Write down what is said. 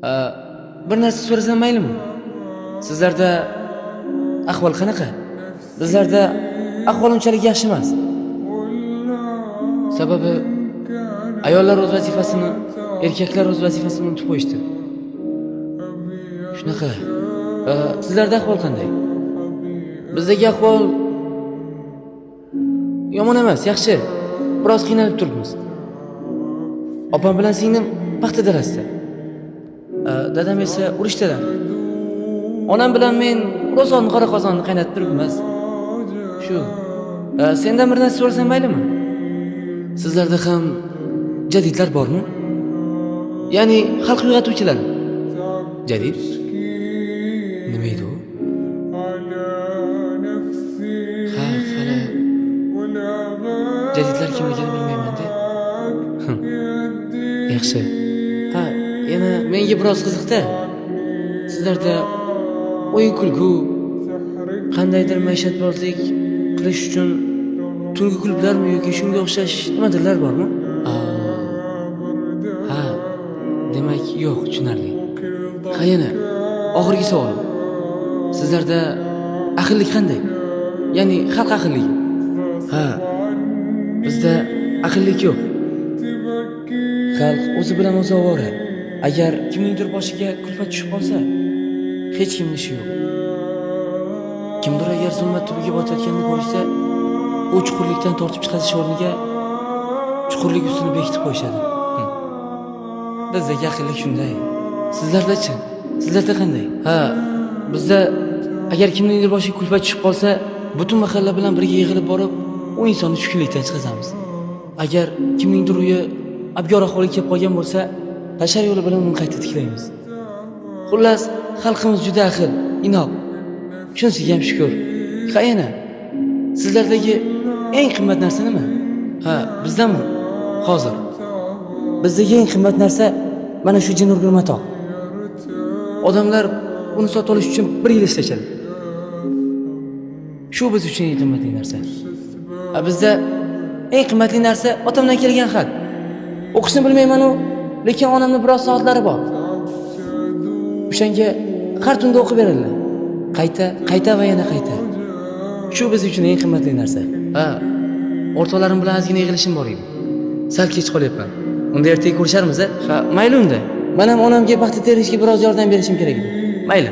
Bir narsa so'rasam maylimi? Sizlarda ahvol qanaqa? Bizlarda ahvol unchalik yaxshi emas. Sababi ayollar o'z vazifasini, erkaklar o'z vazifasini unutib qo'yishdi. Shunaqa. Sizlarda ahvol qanday? Bizdagi ahvol yomon emas, yaxshi. Biroz qiynalib turibmiz. Opam bilan singlim paxta dalasida. Dadam esa urushdalar. Onam bilan men ro'zg'orni qora qozonni qaynatib turibmiz. Shu. Sendan bir narsa so'rasam maylimi? Sizlarda ham jadidlar bormi? Ya'ni xalq uyg'otuvchilar. Jadid? Nima edi u? Ha, hali jadidlar kimligini bilmayman-da. Yaxshi. Ha, yana menga biroz qiziqda. Sizlarda o'yin kulgu, qandaydir maishatbozlik qilish uchun tungi klublarmi yoki shunga o'xshash nimadirlar bormi? Ha, demak yo'q, tushunarli. Ha, yana oxirgi savolim. Sizlarda ahillik qanday? Ya'ni xalq ahilligi. Ha, bizda ahillik yo'q. Xalq o'zi bilan o'zi ovora. Agar kimningdir boshiga kulfat tushib qolsa, hech kimning ishi yo'q. Kimdir agar zulmat tubiga botayotganini ko'rishsa, u chuqurlikdan tortib chiqarish o'rniga chuqurlik ustini bekitib qo'yishadi. Bizdagi ahillik shunday. Sizlarda-chi? Sizlarda qanday? Ha, bizda agar kimningdir boshiga kulfat tushib qolsa, butun mahalla bilan birga yig'ilib borib, u insonni tushkunlikdan chiqazamiz. Agar kimningdir uyi abgor ahvolga kelib qolgan bo'lsa, bashar yo'li bilan uni qayta tiklaymiz. Xullas, xalqimiz juda ahil, inoq. Shunisiga ham shukur. Ha, yana sizlardagi eng qimmat narsa nima? Ha, bizdami? Hozir. Bizdagi eng qimmat narsa mana shu jin urgur mato. Odamlar uni sotib olish uchun bir yil ishlashadi. Shu biz uchun eng qimmatli narsa. A bizda eng qimmatli narsa otamdan kelgan xat. O'qishni bilmayman-u, lekin onamni biroz soatlari bor. O'shanga har tunda o'qib beradilar. Qayta, qayta va yana qayta. Shu biz uchun eng qimmatli narsa. Ha, o'rtoqlarim bilan ozgina yig'ilishim bor edi. Sal kech qolyapman. Unda ertaga ko'risharmiz, a? Ha, mayli unda. Men ham onamga paxta terishga biroz yordam berishim kerak edi. Mayli.